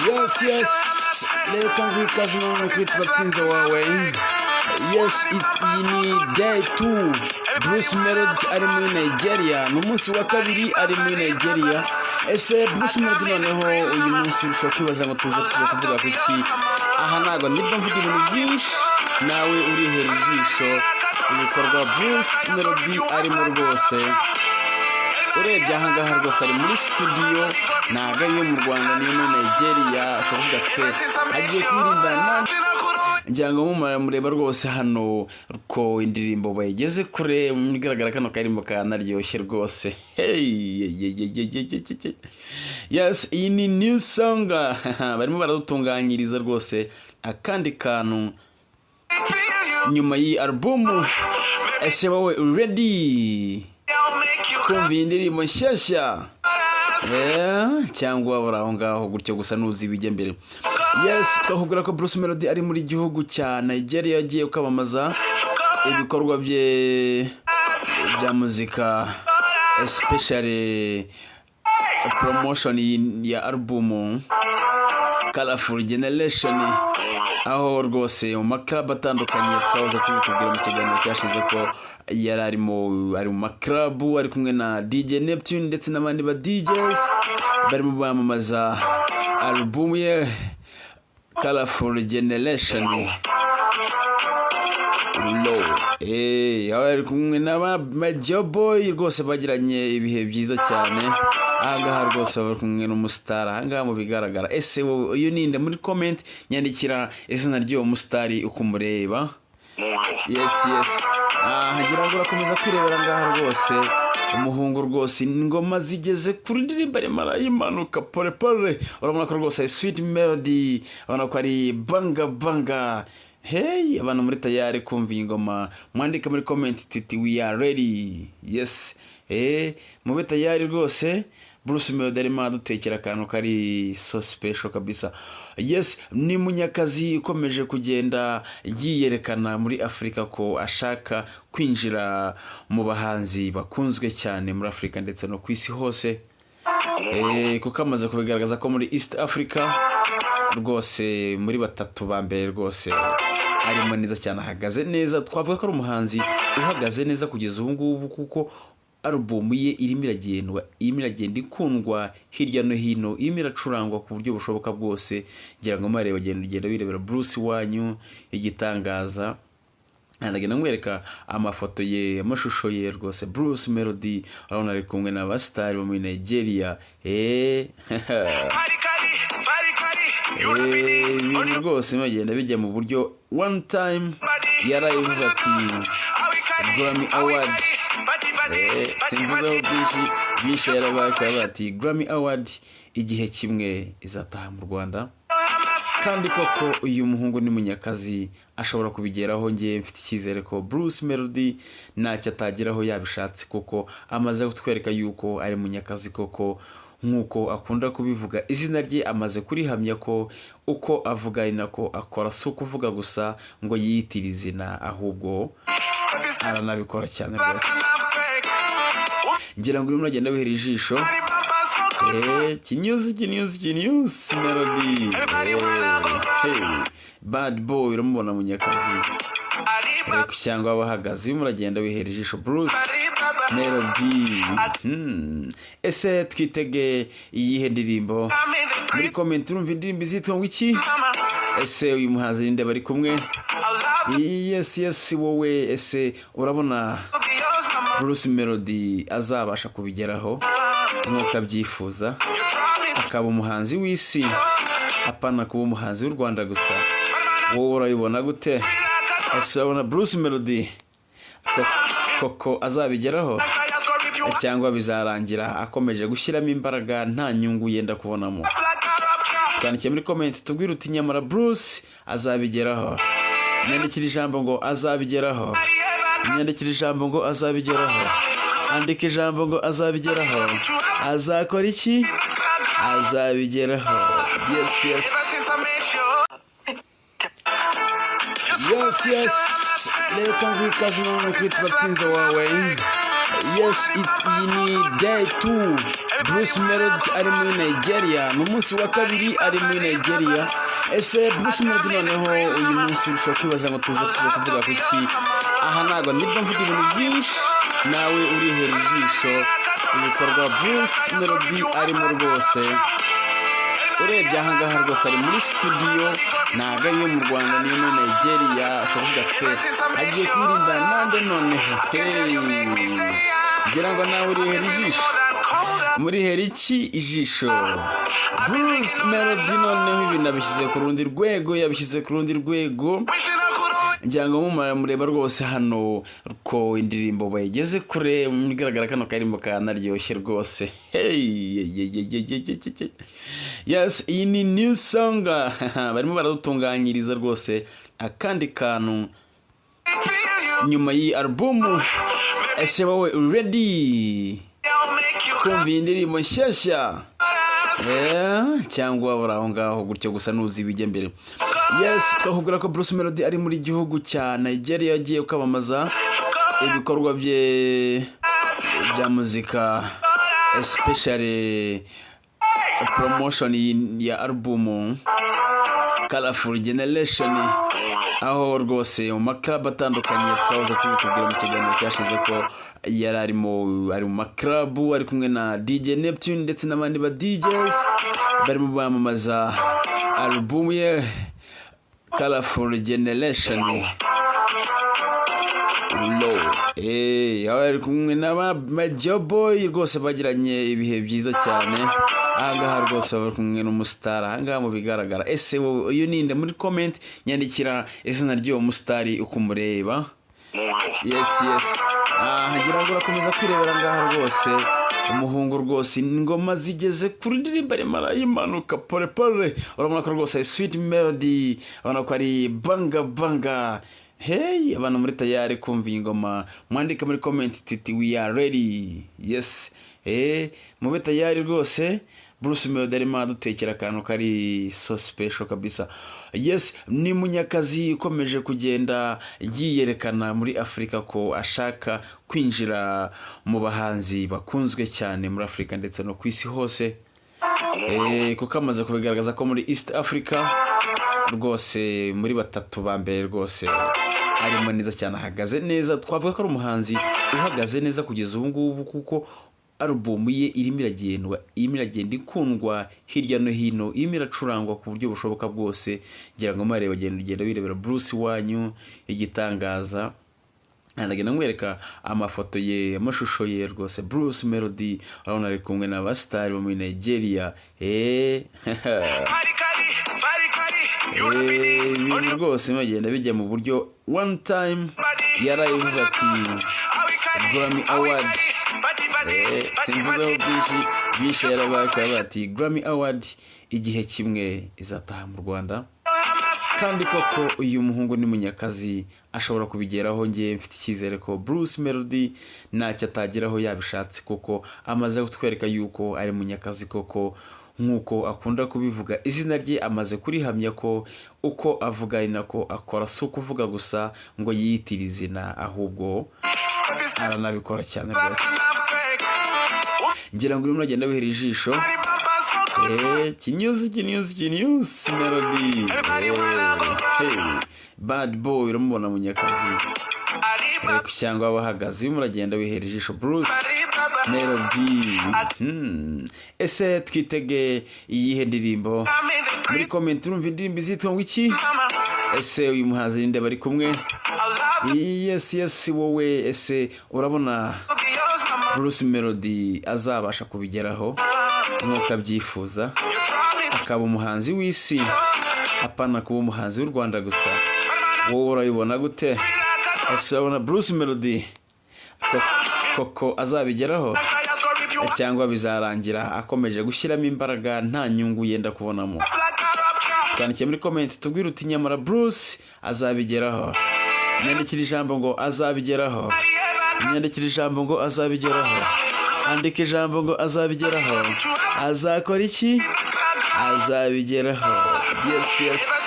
Yes, reka nguhe ikaze nanone kuri Turatsinze wawe. Yes, iyi ni day 2 Bruce Melody ari muri Nigeria. Ni umunsi wa kabiri ari muri Nigeria. Ese Bruce Melody noneho uyu munsi ushobora kwibaza ngo tuje kuvuga ku ki? Aha ntabwo nibwo mvuga ibintu byinshi, nawe urihera ijisho ibikorwa Bruce Melody arimo. Rwose urebye ahangaha, rwose ari muri studio, ntabwo ariyo mu Rwanda, niyo muri Nigeria. Ashobora kuvuga ati: "Se agiye kuririmbana?" Ngira ngo mureba rwose hano ko indirimbo bayigeze kure. Mu bigaragara, kano karimbo kanaryoshye rwose. Hey, ye, ye, ye, ye, ye, ye, ye. Yes, iyi ni new song barimo baradutunganyiriza rwose, akandi kantu nyuma y'iyi alubumu. Ese wowe uri ready kumva iyi ndirimbo nshyashya? Cyangwa uri aho ngaho gutyo gusa, nuzi ibijya mbere? Yes, twakubwira ko Bruce Melody ari muri gihugu cya Nigeria, agiye kwamamaza ibikorwa bye bya muzika, especially promotion ya album Colorful Generation, aho rwose mu maklabu atandukanye, twahoze tubikubwira mu kiganiro cyashize ko yari arimo, ari mu maklabu, ari kumwe na DJ Neptune ndetse n'abandi ba DJs, barimo bamamaza album ye Colorful Generation Low. Aho ari kumwe na ba Major Boy, rwose bagiranye ibihe byiza cyane. Ahangaha rwose bari kumwe n'umusitari ahangaha mu bigaragara. Ese wowe uyu ninde? Muri comment nyandikira izina ry'uwo musitari uko umureba. Yes, aha ngira ngo urakomeza kwirebera ngaha rwose umuhungu, rwose ingoma zigeze kuri ndirimbo, arimo arayimanuka pole pole. Urabona ko rwose ari sweet melody, urabona ko ari banga banga. Hey, abantu muri tayari kumva iyi ngoma, mwandike muri comment titi "We are ready". Yes, mube tayari rwose. Bruce Melody arimo adutekera akantu kari so special kabisa. Yes, ni Munyakazi ukomeje kugenda yiyerekana muri Afurika ko ashaka kwinjira mu bahanzi bakunzwe cyane muri Afurika ndetse no ku isi hose, kuko amaze kubigaragaza ko muri East Africa rwose muri batatu ba mbere rwose arimo neza cyane, ahagaze neza. Twavuga ko ari umuhanzi uhagaze neza kugeza ubu ngubu, kuko alubumu ye irimo iragendwa, irimo iragenda ikundwa hirya no hino, irimo iracurangwa ku buryo bushoboka bwose. Ngira ngo mareba, ugenda ugenda wirebera Bruce wanyu igitangaza. Ndagenda nkwereka amafoto ye, amashusho ye rwose. Bruce Melody urabona ari kumwe na basitari bo muri Nigeria. Ibintu rwose bagenda bijya mu buryo. One time yarayivuze ati Grammy Award, simvuzeho byinshi byinshi, yarabaye ati Grammy Award igihe kimwe izataha mu Rwanda. Kandi koko uyu muhungu ni Munyakazi, ashobora kubigeraho. Ngiye mfite icyizere ko Bruce Melody ntacyo atageraho yabishatse, kuko amaze kutwereka yuko ari Munyakazi koko nk'uko akunda kubivuga. Izina rye amaze kurihamya ko uko avuga ari nako akora, si ukuvuga gusa ngo yiyitire izina, ahubwo aranabikora cyane rwose. Ngira ngo urimo uragenda wihera ijisho. Kinyuzi, kinyuzi, kinyuzi Melody. Hey, bad boy, uramubona Munyakazi cyangwa abahagaze, urimo uragenda wihera ijisho Bruce Melody. Ese twitege iyihe ndirimbo? Muri comment urumva indirimbo izitwa ngo iki? Ese uyu muhanzi ninde bari kumwe? Yes, wowe ese urabona Bruce Melody azabasha kubigeraho nk'uko abyifuza, akaba umuhanzi w'isi, apana kuba umuhanzi w'u Rwanda gusa? Wowe urabibona gute? Ese urabona Bruce Melody koko azabigeraho, cyangwa bizarangira akomeje gushyiramo imbaraga nta nyungu yenda kubonamo? Twandikiye muri comment tubwire uti nyamara Bruce azabigeraho. Nyandikira ijambo ngo azabigeraho, nyandikira ijambo ngo azabigeraho, andika ijambo ngo azabigeraho. Azakora iki? Azabigeraho. Yes, reka nguhe ikaze nanone kuri Turatsinze wawe. Yes, iyi ni day 2 Bruce Melody ari muri Nigeria. Ni umunsi wa kabiri ari muri Nigeria. Ese Bruce Melody noneho uyu munsi ushobora kwibaza ngo tuje kuvuga ku ki? Aha ntabwo nibwo mvuga ibintu byinshi, nawe urihera ijisho ibikorwa Bruce Melody arimo rwose. Urebye ahangaha rwose ari muri studio, ntabwo ariyo mu Rwanda, niyo muri Nigeria. Ashobora kuvuga ati: "Se agiye kuririmba nande noneho?" Hey, ngira ngo nawe urihera ijisho. Murihera iki ijisho? Bruce Melody noneho ibintu abishyize ku rundi rwego, yabishyize ku rundi rwego. Ngira ngo mumara mureba rwose hano ko indirimbo bayigeze kure. Mu bigaragara kano karimbo kanaryoshye rwose. Hey, ye, ye, ye, ye, ye, ye, ye. Yes, iyi ni new song barimo baradutunganyiriza rwose, akandi kantu nyuma y'iyi alubumu. Ese wowe uri ready kumva iyi ndirimbo nshyashya? Cyangwa uri aho ngaho gutyo gusa nuzi ibijya mbere? Yes, twakubwira ko Bruce Melody ari muri gihugu cya Nigeria, agiye kwamamaza ibikorwa bye bya muzika, especially promotion ya alubumu Colorful Generation, aho rwose mu maklabu atandukanye twahoze tubikubwira mu kiganiro cyashize ko yari arimo, ari mu maklabu ari kumwe na DJ Neptune ndetse n'abandi ba DJs, barimo bamamaza alubumu ye Colorful Generation Low. Aho ari kumwe na ba Major Boy rwose bagiranye ibihe byiza cyane. Ahangaha rwose bari kumwe n'umusitari ahangaha mu bigaragara. Ese wowe uyu ninde? Muri comment nyandikira izina ry'uwo musitari uko umureba. Yes, aha ngira ngo urakomeza kwirebera ngaha rwose umuhungu rwose, ingoma zigeze kuri ndirimbo arimo arayimanuka pole pole. Urabona ko rwose ari sweet melody, urabona ko ari banga banga. Hey, abantu muri tayari kumva iyi ngoma, mwandike muri comment titi "We are ready". Yes, mube tayari rwose. Bruce Melody arimo adutekera akantu kari so special kabisa. Yes, ni Munyakazi ukomeje kugenda yiyerekana muri Afurika ko ashaka kwinjira mu bahanzi bakunzwe cyane muri Afurika ndetse no ku isi hose, kuko amaze kubigaragaza ko muri East Africa rwose muri batatu ba mbere rwose arimo neza cyane, ahagaze neza. Twavuga ko ari umuhanzi uhagaze neza kugeza ubu ngubu, kuko alubumu ye irimo iragendwa, irimo iragenda ikundwa hirya no hino, irimo iracurangwa ku buryo bushoboka bwose. Ngira ngo mwareba, ugenda ugenda wirebera Bruce wanyu igitangaza. Ndagenda nkwereka amafoto ye, amashusho ye rwose. Bruce Melody urabona ari kumwe na basitari bo muri Nigeria. Ibintu rwose bagenda bijya mu buryo. One time yarayivuze ati Grammy Award, simvuzeho byinshi byinshi, yarabaye ati Grammy Award igihe kimwe izataha mu Rwanda. Kandi koko uyu muhungu ni Munyakazi, ashobora kubigeraho. Ngiye mfite icyizere ko Bruce Melody ntacyo atageraho yabishatse, kuko amaze kutwereka yuko ari Munyakazi koko nk'uko akunda kubivuga. Izina rye amaze kurihamya ko uko avuga ari nako akora, si ukuvuga gusa ngo yiyitire izina, ahubwo aranabikora cyane rwose. Ngira ngo urimo uragenda wihera ijisho. Kinyuzi, kinyuzi, kinyuzi Melody. Hey, bad boy, uramubona Munyakazi cyangwa abahagaze, urimo uragenda wihera ijisho Bruce Melody. Ese twitege iyihe ndirimbo? Muri comment urumva indirimbo izitwa ngo iki? Ese uyu muhanzi ninde bari kumwe? Yes, wowe ese urabona Bruce Melody azabasha kubigeraho nk'uko abyifuza, akaba umuhanzi w'isi, apana kuba umuhanzi w'u Rwanda gusa? Wowe urabibona gute? Ese urabona Bruce Melody koko azabigeraho, cyangwa bizarangira akomeje gushyiramo imbaraga nta nyungu yenda kubonamo? Twandikiye muri comment tubwire uti nyamara Bruce azabigeraho. Nyandikira ijambo ngo azabigeraho, nyandikira ijambo ngo azabigeraho, andika ijambo ngo azabigeraho. Azakora iki? Azabigeraho. Yes.